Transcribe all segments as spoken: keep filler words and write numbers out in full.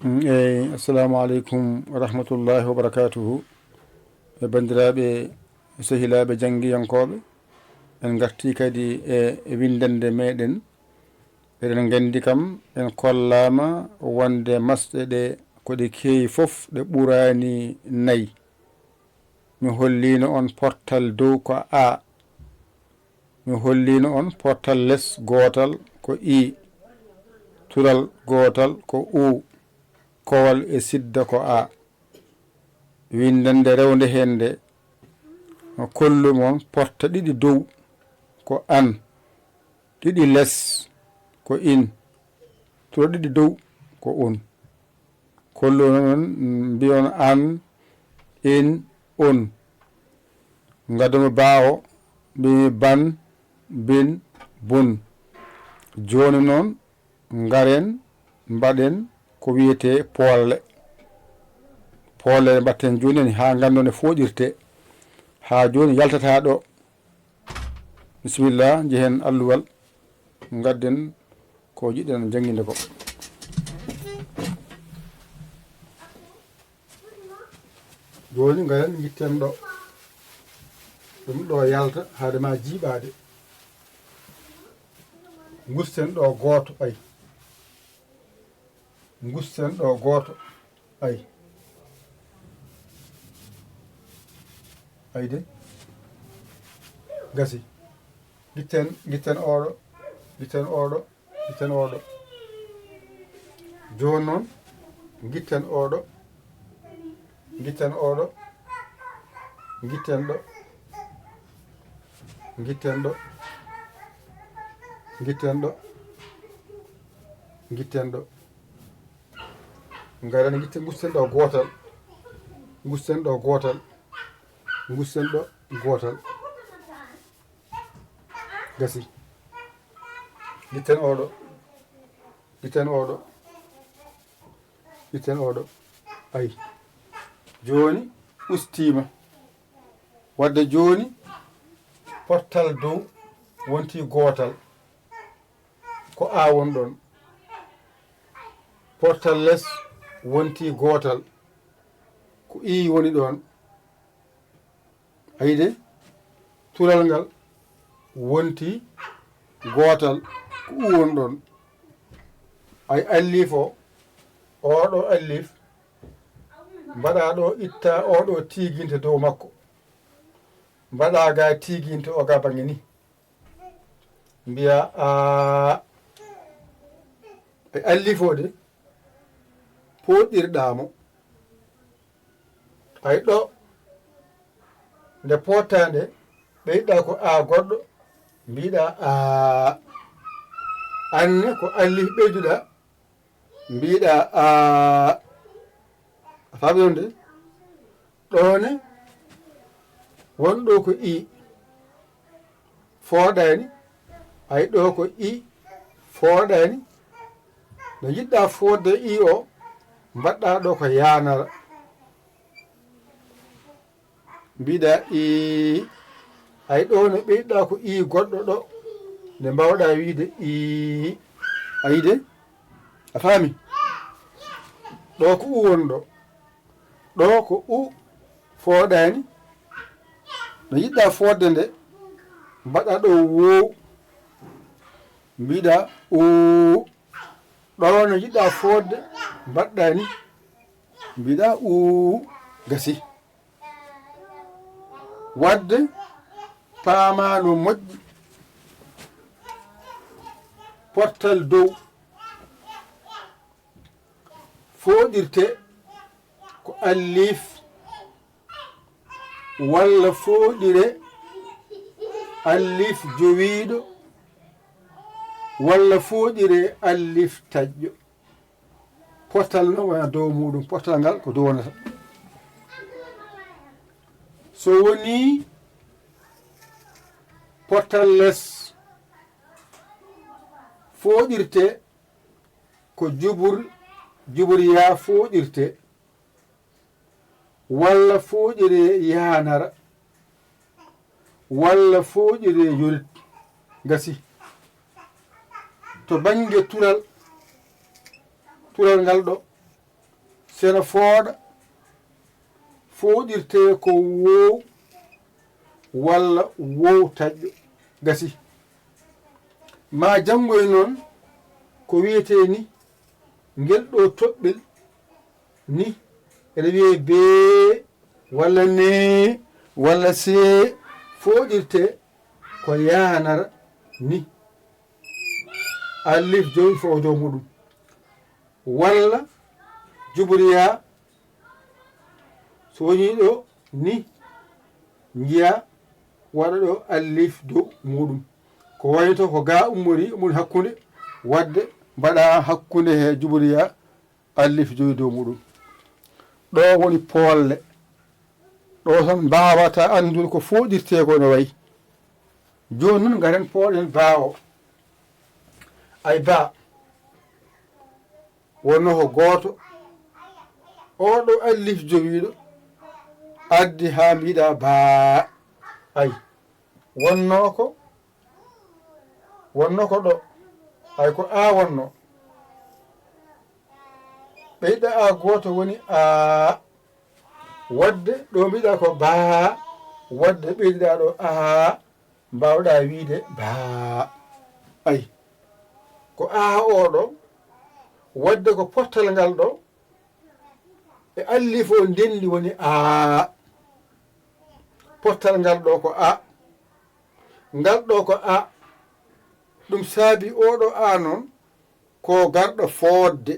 Mm, eyi, assalamu aleykum wa rahmatullahi wa barakatuhu. E banndiraaɓe, sehilaaɓe janngiyankooɓe, en ngartii kadi e, e winndannde meɗen. Eɗen nganndi kam, en kollaama wonde masɗe ɗe, ko ɗe keewi fof, ɗe ɓuraani nayi. Mi holliino on portal dow ko A. Mi holliino on portal les gootal ko I. Tural gootal ko U. Kowal e sidda ko A. Winndannde rewnde heen nde, no kollumi on porta ɗiɗi dow ko an, ɗiɗi les ko in, tural ɗiɗi dow ko un. Kolluno on, mbiyon an, in, un. Ngaddomi baawo, mbimi ban, bin, bun. Jooni noon, ngaren, mbaɗen ko wiyetee poolle. Poolle mbaɗten jooni haa nganndon no fooɗirtee. Haa jooni yaltataa ɗo. Bisimilla, njehen alluwal, ngadden ko jiɗɗen jannginde ko. Jooni ngaren ngitten ɗo. Ɗum ɗo yalta haade ma jiiɓaade. Ngusten ɗo gooto, ay. Ngusten ɗo gooto, ay. Ay de. Gasi. Ngitten, ngitten oɗo, ngitten oɗo, ngitten oɗo. Jooni noon, ngitten oɗo, ngitten oɗo, ngitten ɗo, ngitten ɗo, ngitten ɗo, ngitten ɗo. Ngaren ngitten, ngusten ɗo gootal, ngusten ɗo gootal, ngusten ɗo gootal. Gasi. Ngitten oɗo. Ngitten oɗo. Ngitten oɗo. Ay. Jooni ustiima. Wadde jooni portal dow wonti gootal. Ko A woni ɗon. Portal les wonti gootal. Ko I woni ɗon. A yiɗi? Tural ngal wonti gootal, ko U woni ɗon. Ay, allif o, oɗo allif, mbaɗa ɗo, itta oɗo tiiginte dow makko. Mbaɗa ga tiiginte o ga baŋŋe ni. Mbiya, a, e allif o de, pooɗirɗa mo. Ay ɗo, nde potaande, ɓeyɗa ko A goɗɗo, mbiɗa a. Anne ko allif ɓeyduɗa, mbiɗa a. A faami wonde? Ɗo ne, won ɗo ko I. Fooɗaani. Ay ɗo ko I. Fooɗaani. No yiɗɗa foodde I o, mbaɗɗa ɗo ko yaanara. Mbiɗa I. Ay ɗo no ɓeyɗa ko I goɗɗo ɗo. Nde mbawɗa wiide I. A yiɗi? A faami? Ɗo ko U woni ɗo. Ɗo ko U fooɗaani. No yiɗɗa foodde nde, mbaɗa ɗo woow. Mbiɗa U. Ɗo no yiɗɗa foodde, mbaɗɗa ni. Mbiɗa U. Gasi. Wadde paama no moƴƴi. Portal dow fooɗirte ko allif walla fooɗire allif jowiiɗo walla fooɗire allif taƴƴo. Portal noon wona dow muɗum, portal ngal ko dow wonata. So woni portal les fooɗirte ko jubur, jubur yaa fooɗirte, walla fooɗire yaanara, walla fooɗire yorit. Gasi. To bannge tural, tural ngal ɗo, Sena fooɗa, fooɗirtee ko woow walla woow taƴƴo. Gasi. Maa janngoy noon ko wiyetee ni, ngel ɗoo toɓɓel ni, ene wiyee bee walla nee walla see, fooɗirtee ko yaanara ni. Alif jowi fof dow muɗum. Walla juburiya, so wonii ɗo ni, njiya waɗa ɗo alif dow muɗum. Ko wayno ko ga ummori, ummori hakkunde, wadde mbaɗa hakkunde he juburiya, alif jowi dow muɗum. Ɗo woni poolle. Ɗo tan mbaawata anndude ko fooɗirtee ko no wayi. Jooni noon, ngaren pooɗen baa o. Ay baa. Wonno ko gooto. Oo ɗo alif jowiiɗo addi haa mbiɗa baa. Ay. Wonno ko, wonno ko ɗo. Ay ko a wonno. Ɓeyɗa a gooto woni a. Wadde ɗo mbiɗa ko baa. Wadde ɓeyɗa ɗo a. Mbaawɗa wiide baa. Ay. Ko a o ɗo. Wadde ko pottal ngal ɗo. E allifo ndenndi woni a. Pottal ngal ɗo ko a. Ngal ɗo ko a. Ɗum saabi oo ɗo a noon ko garɗo fooɗde.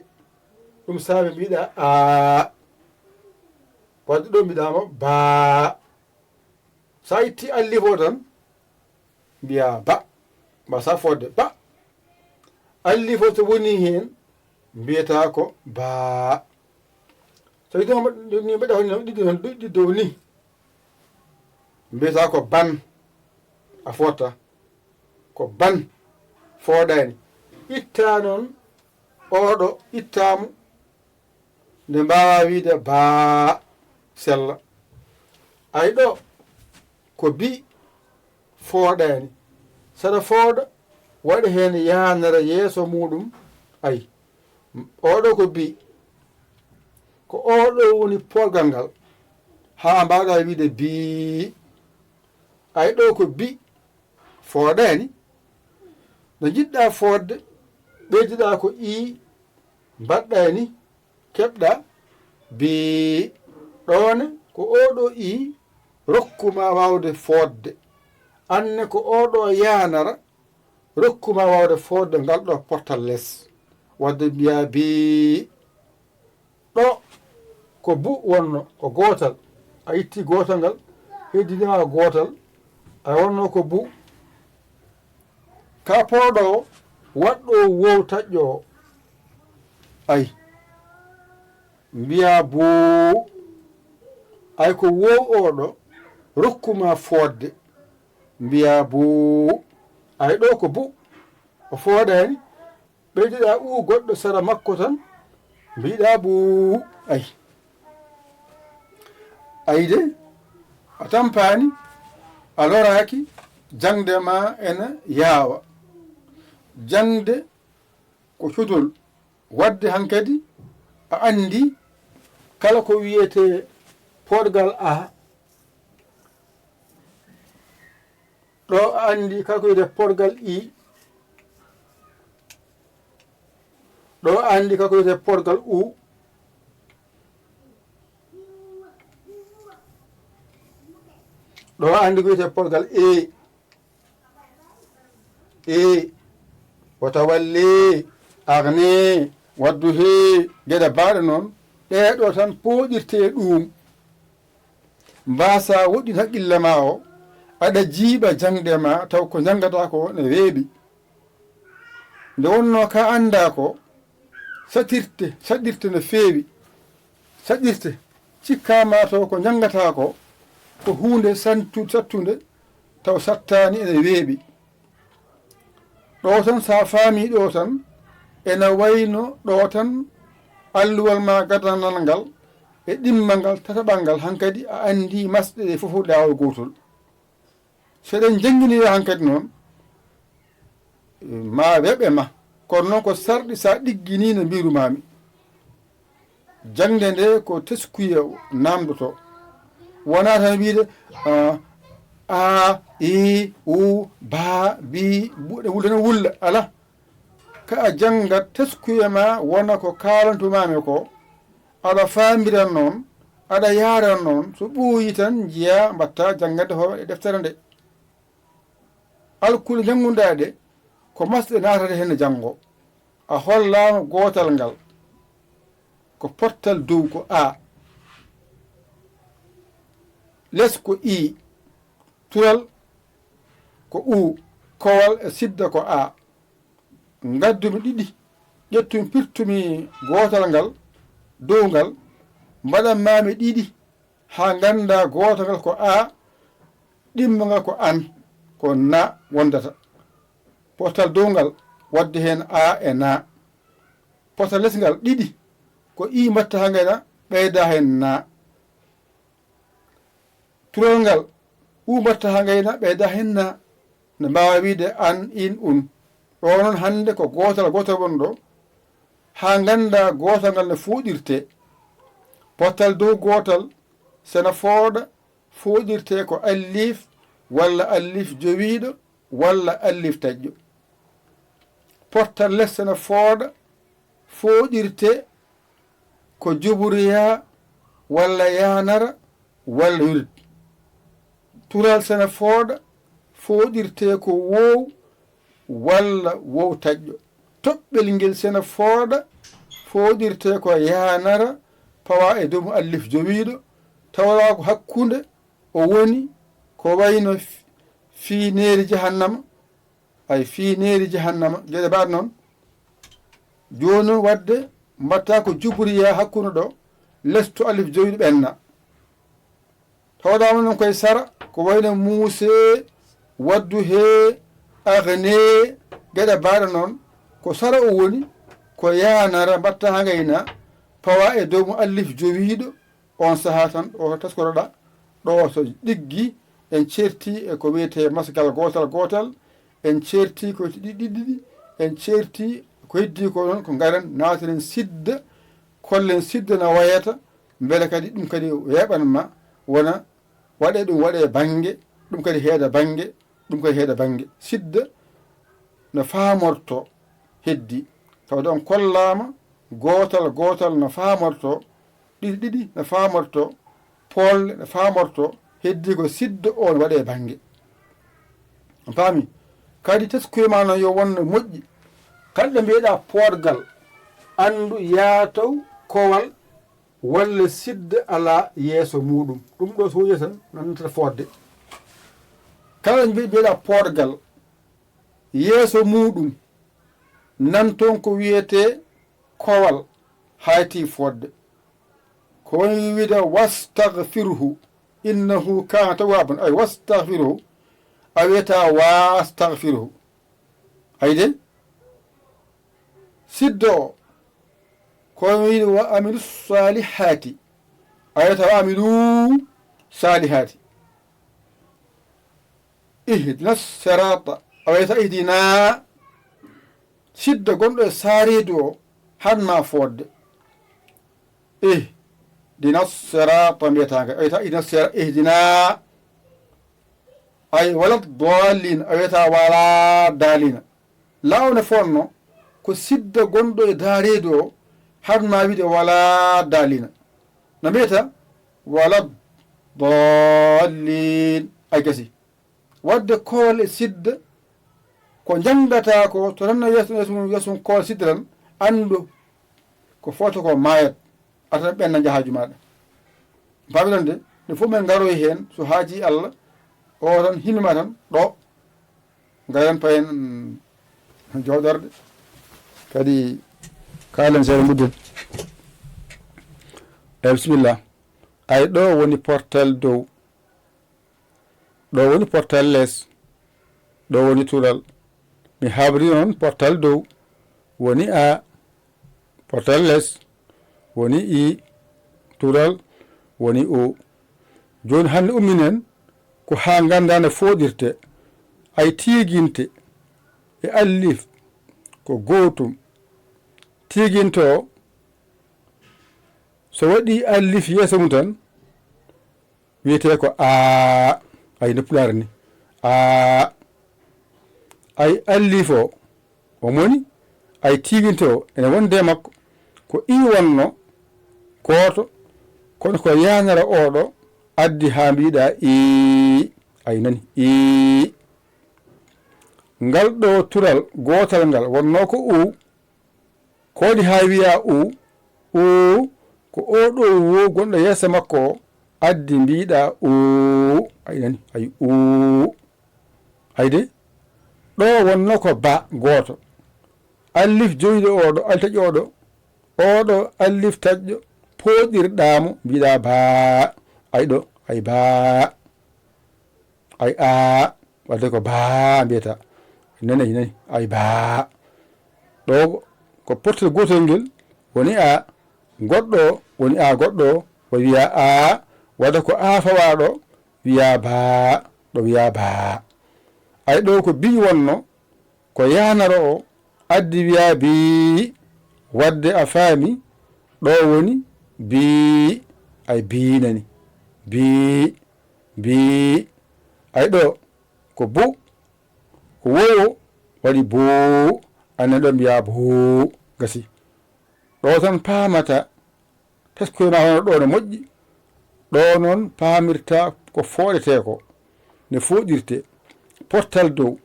Ɗum saabi mbiɗa a. Wadde ɗo mbiɗa mo baa. So a itti allifo tan, mbiya ba. Mbasa fodde ba. Allifo so woni heen, mbiyata ko baa. So itti ni mbaɗa honi ɗiɗi noon, ɗiɗi dow ni. Mbiyata ko ban. A fota. Ko ban. Fooɗani. Itta noon, oo ɗo ittaamu. Nde mbaawaa wiide baa sella. Ay ɗo ko bi fooɗaani. Saɗa fooɗa, waɗa heen yaanara yeeso muuɗum. Ay. Oo ɗo ko bi. Ko oo ɗo woni poolgal ngal. Haa mbaawɗaa wiide bii. Ay ɗo ko bi fooɗaani. No njiɗɗaa fooɗde, ɓeydiɗaa ko ii, mbaɗɗaa ni, keɓɗaa bii. Ɗoone ko oo ɗo ii rokku ma waawde fooɗde. Anne ko oo ɗo yaanara rokku ma waawde fooɗde ngal ɗo pottal les. Wadde mbiyaa bii. Ɗo ko bu wonno, ko gootal. A itti gootal ngal, heddini ma gootal, a wonno ko bu. Ka pooɗo o, waɗɗo woow taƴƴo o. Ay. Mbiya buu. Ay ko woow o ɗo, rokku ma fooɗde. Mbiya buu. Ay ɗo ko bu. O fooɗaani. Ɓeydiɗaa uu goɗɗo sara makko tan, mbiɗaa buu. Ay. Ay de, a tampaani, a loraaki, jaŋde ma ena yaawa. Jaŋde ko cudol. Wadde hankadi, a anndi kala ko wiyetee poɗgal a. Ɗo a anndi kala ko wiyetee poɗgal i. Ɗo a anndi kala ko wiyetee poɗgal u. Ɗo a anndi ko wiyetee poɗgal e. E. Wata walle, agne, waddu he, geɗe baaɗe noon. Ɗee ɗo tan pooɗirtee ɗuum. Mbaasa woɗɗin haqqille ma o, aɗa jiiɓa jaŋde ma taw ko njanngataa ko ne weeɓi. Nde wonnoo ka anndaa ko, saɗirte, saɗirte no feewi. Saɗirte, cikkaa ma taw ko njanngataa ko, ko huunde santu-, sattunde, taw sattaani ene weeɓi. Ɗo tan, so a faamii ɗo tan, ena wayno ɗo tan alluwal ma gadannal ngal e ɗimmal ngal tataɓal ngal, hankadi a anndii masɗe ɗe fof e laawol gootol. So eɗen njannginira hankadi noon, ma weɓe ma. Kono noon ko sarɗi so a ɗigginii no mbiirumaami. Jaŋde nde ko teskuya naamndotoo. Wonaa tan wiyde, ah, a, i, u, ba, bi, bu, ɗe wulla tan wulla. Alaa. Ka a janngat teskuya ma wona ko kaalantumaami ko, aɗa faamira noon, aɗa yaara noon, so ɓooyi tan njiyaa mbaɗta janngande hoore e deftere nde. Alkule njanngunɗaa ɗe, ko masɗe naatata heen janngo. A hollaama gootal ngal. Ko pottal dow ko A. Les ko I. Tural ko U. Kowal e sidda ko A. Ngaddumi ɗiɗi. Ƴettumi, pirtumi gootal ngal dow ngal. Mbaɗan maami ɗiɗi haa ngannda gootal ngal ko A, ɗimmal ngal ko an, ko na wondata. Pottal dow ngal, waɗde heen A e na. Pottal les ngal, ɗiɗi, ko I mbaɗta haa ngayna, ɓeyda heen na. Tural ngal, U mbaɗta haa ngayna, ɓeyda heen na. Ne mbaawa wiyde an, in, un. Ɗo noon hannde ko gootal gootal woni ɗo, haa ngannda gootal ngal no fooɗirtee. Pottal dow gootal, so no fooɗa, fooɗirtee ko alliif walla alliif jowiiɗo walla alliif taƴƴo. Pottal les so no fooɗa, fooɗirtee ko juburiyaa walla yaanara walla yurid. Tural so no fooɗa, fooɗirtee ko woow walla woow taƴƴo. Toɓɓel ngel so no fooɗa, fooɗirtee ko yaanara, pawaa e domu alliif jowiiɗo, tawaa ko hakkunde o woni, ko wayno f-, fiineeri jahannama, ay, fiineeri jahannama, geɗe mbaaɗe noon. Jooni noon waɗde mbaɗta ko juburiyaa hakkunde ɗo, les to alliif jowiiɗo ɓenna. Tawɗaama noon koye sara, ko wayno muusee, wadduhee, agnee, geɗe mbaaɗe noon, ko sara o woni, ko yaanara mbaɗta haa ngayna, pawaa e dow mo alliif jowiiɗo, oon sahaa tan, o taskoroɗaa, ɗo so ɗiggi, en ceerti e ko wiyetee masgal gootal gootal, en ceerti ko ɗiɗi ɗiɗi, en ceerti ko heddii ko noon, ko ngaren naatiren sidda, kollen sidda no wayata, mbele kadi ɗum kadi weeɓan ma, wona waɗee ɗum waɗee bannge, ɗum kadi heeda bannge, ɗum kadi heeda bannge. Sidda no faamortoo heddii. Tawde on kollaama gootal gootal no faamortoo, ɗiɗi ɗiɗi no faamortoo, poolle no faamortoo, heddii ko sidda on waɗee bannge. On paami? Kadi teskuya ma noon yo won no moƴƴi. Kala ɗo mbiyeɗaa poodgal, anndu yaataw kowal walla sidda alaa yeeso muuɗum. Ɗum ɗo so woni tan nantata fooɗde. Kala mbi-, mbiyeɗaa poodgal, yeeso muuɗum nan toon ko wiyetee kowal, hayti fooɗde. Ko woni wiide, "Wastagfirhu, innahu kaana tawwaaban." Ay, wastagfirhu, a wiyataa, "Wastagfirhu." Ay de? Siddo o, ko woni wiide, "Wa amilu saalihaati." A wiyataa, "Wa amilu saalihaati." Ihdina siraata, a wiyataa, "Ihdina." Sidda gonɗo e saareedu o, han ma fooɗde. Ihdina siraata mbiyataa ngal, a wiyataa, "Ihdina sira-, ihdina." Ay, "Wala daalliin," a wiyataa, "Wala daalliina." Laawol ne fotnoo ko sidda gonɗo e daareedu o, han ma wiide, "Wala daalliina." No mbiyata, "Wala daalliin." Ay gasi. Waɗde koole sidda, ko njanngataa ko, to tan no yeeso, yeeso mum, yeeso mum koole sidda tan, anndu ko fota ko maayat, a tan ɓenna njahaaju maaɗa. Mbaawi ɗon de, nde fof men ngaroy heen, so haajii Allah, o tan himi ma tan, ɗo, ngaren payen jooɗorde. Kadi kaalen seeɗa mbudden. Eyi, bisimilla. Ay, ɗo woni portal dow. Ɗo woni portal les. Ɗo woni tural. Mi habri on portal dow. Woni A. Portal les. Woni I. Tural. Woni O. Jooni hannde umminen ko haa nganndaa no fooɗirte. Ay tiiginte e allif ko gootum. Tiiginte o So waɗi allif yeeso mum tan, wiyetee ko aa, ay no pulaar ni, aa. Ay allif o, o moni, ay tiiginte o, ene wonde e makko, ko ii wonno, gooto, kono ko yaanara oo ɗo addi haa mbiɗa ii, ay nani, ii. Ngal ɗo tural gootal ngal wonno ko uu, ko waɗi haa wiya uu, uu, ko oo ɗo woo gonɗo yeeso makko o addi mbiɗa uu, ay nani, ay uu. Ay de, ɗo wonno ko ba gooto. Allif jowiɗo oo ɗo, allif taƴƴo oo ɗo, oo ɗo allif taƴƴo, pooɗirɗaa mo, mbiɗa baa, ay ɗo, ay baa. Ay aa, wadde ko baa mbiyata. Nani, nani, ay baa. Ɗo ko pottel gootol ngel woni aa, goɗɗo o woni aa, goɗɗo o wiya aa, wadde ko aa fawaaɗo wiya baa, ɗo wiya baa. Ay ɗo ko bii wonno, ko yaanaro o addi wiya bii, wadde a faami, ɗo woni bii, ay bii nani, bii, bii. Ay ɗo ko bu, ko wowo waɗi buu, annen ɗo mbiya buu, gasi. Ɗo tan paamata, teskoy ma hono ɗo no moƴƴi. Ɗo noon paamirta ko fooɗetee ko, ne fooɗirtee. Pottal dow,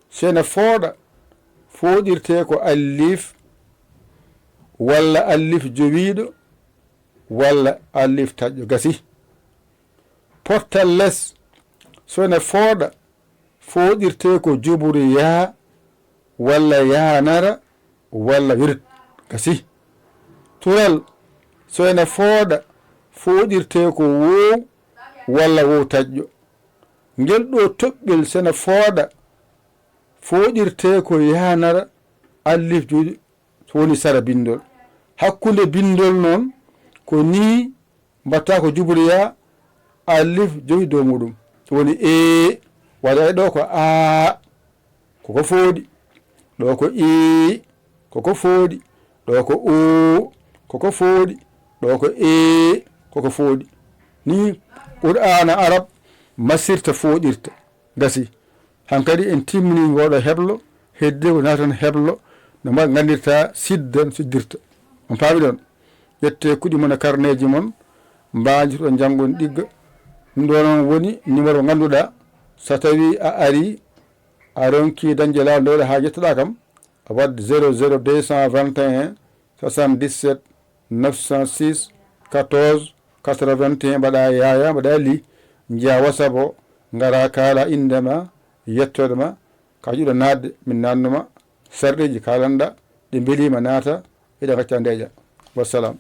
so ene fooɗa, fooɗirtee ko allif, walla allif jowiiɗo, walla allif taƴƴo, gasi. Pottal les, so ene fooɗa, fooɗirtee ko juburu yaa, walla yaanara, walla wirit, gasi. Tural, so ene fooɗa, fooɗirtee ko woow, walla woow taƴƴo. Ngel ɗo toɓɓel, so ene fooɗa, fooɗirtee ko yaanara, allif jowiiɗo, so woni sara binndol. Hakkunde binndol noon, ko nii mbaɗta ko juburu yaa, allif jowi dow muɗum. Woni ee, waɗa e ɗo ko aa, koko fooɗi. Ɗo ko ii, koko fooɗi. Ɗo ko uu, koko fooɗi. Ɗo ko ee, koko fooɗi. Nii Qur'aana Arab masirta fooɗirta. Gasi. Hankadi en timmini ngooɗo heblo, heddi ko naatan heblo, no mbaɗ nganndirta siddan siddirta. On paami ɗon? Ƴettee kuɗi mon e karneeji mon, mbaajitoɗon njanngon ɗigga. Ɗum ɗo noon woni numéro mo ngannduɗaa, so tawii a arii, a ronkii dañde laawol ndewɗaa haa njettoɗaa kam, a waɗ zéro zéro deux cent vingt et un soixante-dix-sept neuf cent six quatorze quatre-vingt-un, mbaɗa yaaya, mbaɗa li, njiya WhatsApp o, ngara kaala innde ma, yettoode ma, ka jiɗɗo naatde, min naatnuma, sarɗiiji kaalanɗa, ɗi mbeliima naata, eɗa ngacca ndeeƴa. Wassalam.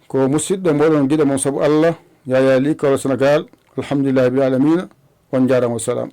Ko musidɗo mboɗon giɗo mon sabu Allah, Yaya Ly, Kaolack, Sénégal. Alhamdulillahi rabbil alamina. On njaaraama, wassalam.